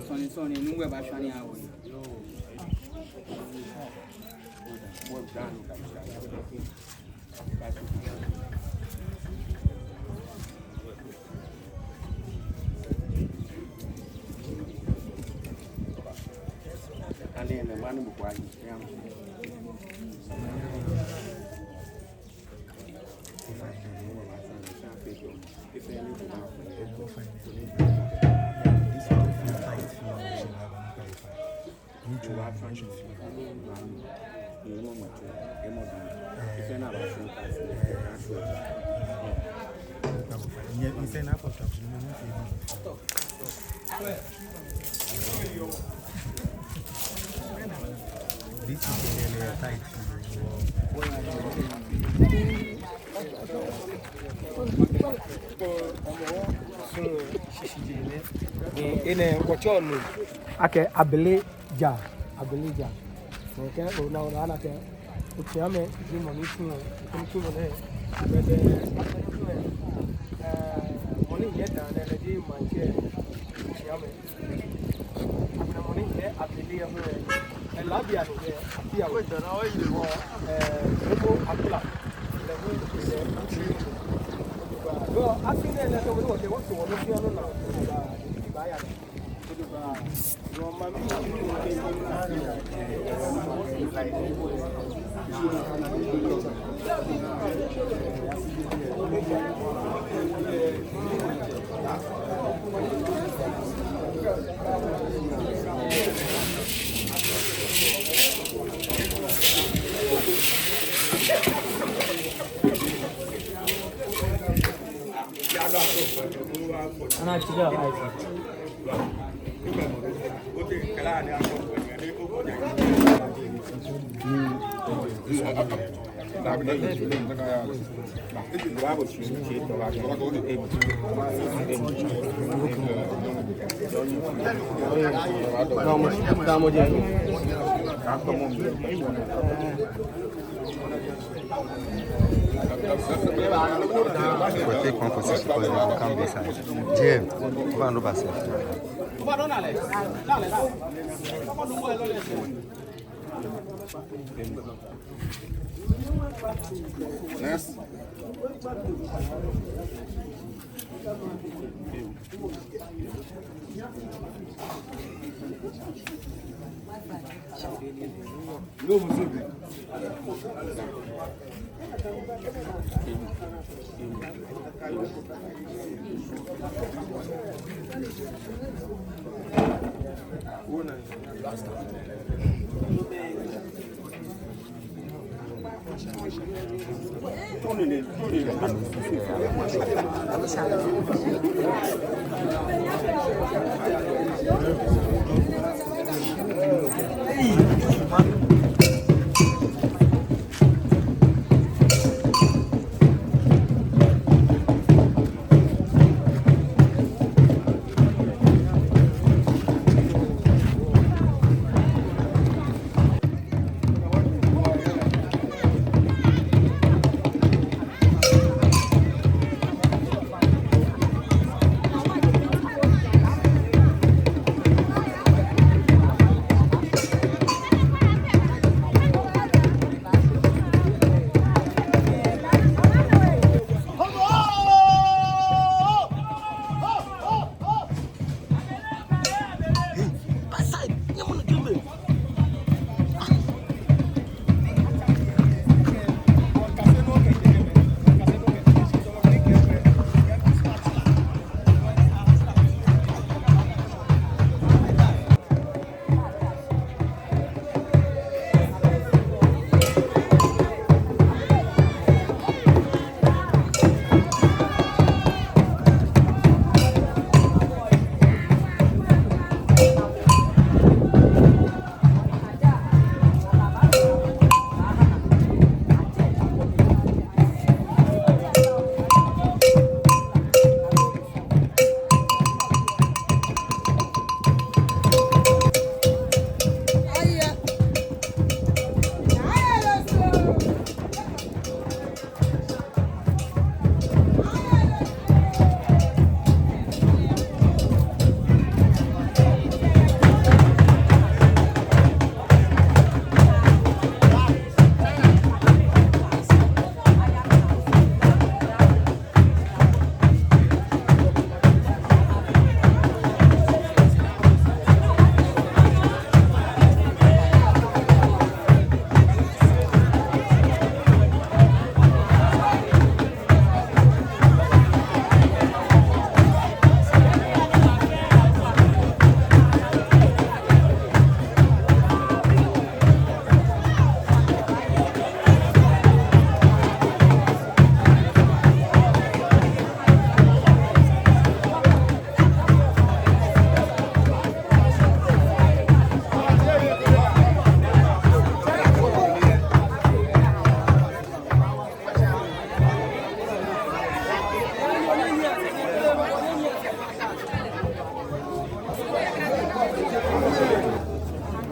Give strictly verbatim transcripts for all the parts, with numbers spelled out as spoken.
Sɔni, sɔni, nuu lɛ baashwɛ ni awo. Enɛ wɔtsɛɔ nɔ akɛ abele ja, abele ja. Kɛ ona, ona akɛ otsiamɛ ji mɔ ni tsuɔ, mɔ ni tsuɔ nɛɛ. Bɛ, bɛ, mɔ ni yɛ daa nɛɛ lɛ ji maŋtsɛ otsiamɛ. Agbɛnɛ mɔ ni yɛ abele yɛ hu lɛ, elabia ni yɛ, abia wɔ. Ɛɛ, ebo akpla lɛ hu lɛ. Yoo, afi nɛɛ lɛ, tɔ, wɔkɛ wɔtɔ wɔ nɔ fɛɛ nɔ naa, baaya. Ana cikin aiki. Go take one position because they go come this side. J M, go and do back side. Next.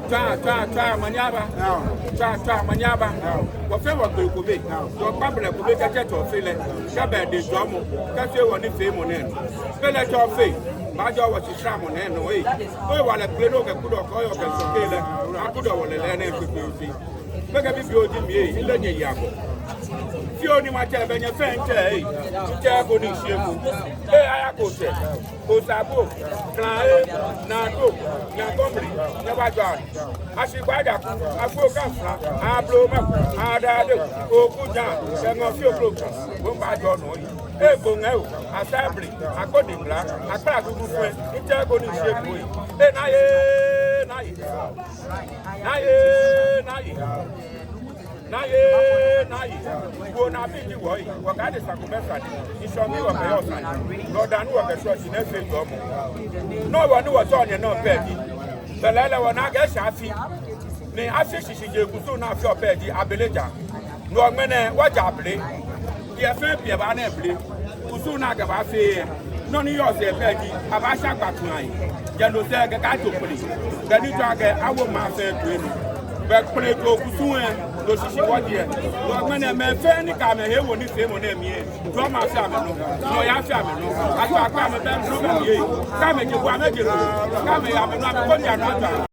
Tswa, tswa, tswa, omanye aba. Tswa, tswa, omanye aba. Wɔ fɛɛ wɔkpe kome. Wɔkpa blɛ kome kɛtsɛ Tsɔfe lɛ. Kɛ ebɛ dɛŋ jɔɔmɔ. Kɛfee wɔnifeemɔ nɛɛ nɔ. Belɛ Tsɔfe. Baajɔɔ wɔshishi amɔ nɛɛ nɔ, ee. Oyiwalɛ kpele ni okɛ kudɔ kɔɔyɔɔ kɛ Tsɔfe lɛ. Akudɔ wɔ lɛlɛ nɛɛ kpekpekpe. Gbekɛ bibioo ji mi, ee, mile nyɛyi abɔ. Fioo ni matsɛ bɛ nyɛ fɛɛ ntsɛ, ee. Ntsɛ ko ni nshi eko. Ee, aya ko sɛɛ. Osabu, Klan, ee, Nado, Nyankɔmli, nyɛbaajɔɔ. Ashi Gbajaku, Afo Kanfla, Abloma, Adade, Okuja, Sɛŋɔ Fioklo, wɔbaajɔɔ nɔ yi. Ee, Gboŋɛ oo, Assembly, Akodiŋla, Akpala Dudu fɛɛ, ntsɛ ko ni nshi eko yi. Ee, naa yɛ, naa yɛ. Naa yɛ, naa yɛ. Naa yɛ, naa yɛ. Wɔnaabii ji wɔ, wɔkadi sane ko bɛ sane. Nsɔ ni wɔkɛyɔɔ sane. Nɔ daa ni wɔkɛshɔ shi nɛɛ fɛɛ jɔɔmɔ. Nɔ wɔ ni wɔshɔ nyɛ nɔ pɛ ji. Belɛ lɛ wɔna akɛ eshɛ afi. Ni afi shishijee kusum ni afeɔ pɛ ji abele ja. No ŋmɛnɛ wɔja abele. Biɛ fɛɛ biɛ baana abele. Kusum ni akɛbaafee. Nɔ ni yɔɔ sɛɛ pɛ ji, abaasha gbatsu ayi. Jɛ no sɛɛ kɛkɛ ato kpele. Kɛ ni tsɔɔ akɛ awo maŋ fɛɛ toi nɔ. Bɛ kpele to kusum lɛ, no shishi wɔji lɛ. No ŋmɛnɛ mɛi fɛɛ ni kɛ amɛhe wo nifeemɔ nɛɛ mli lɛ, jɔɔmɔ afee amɛnɔ. Nɔyaa afee amɛnɔ. Atswa akpa amɛ bɛ nɔ mli lɛ. Kɛ amɛje bo amɛje nɔ. Kɛ amɛya amɛnɔ amɛkɔ ni anɔ atswa.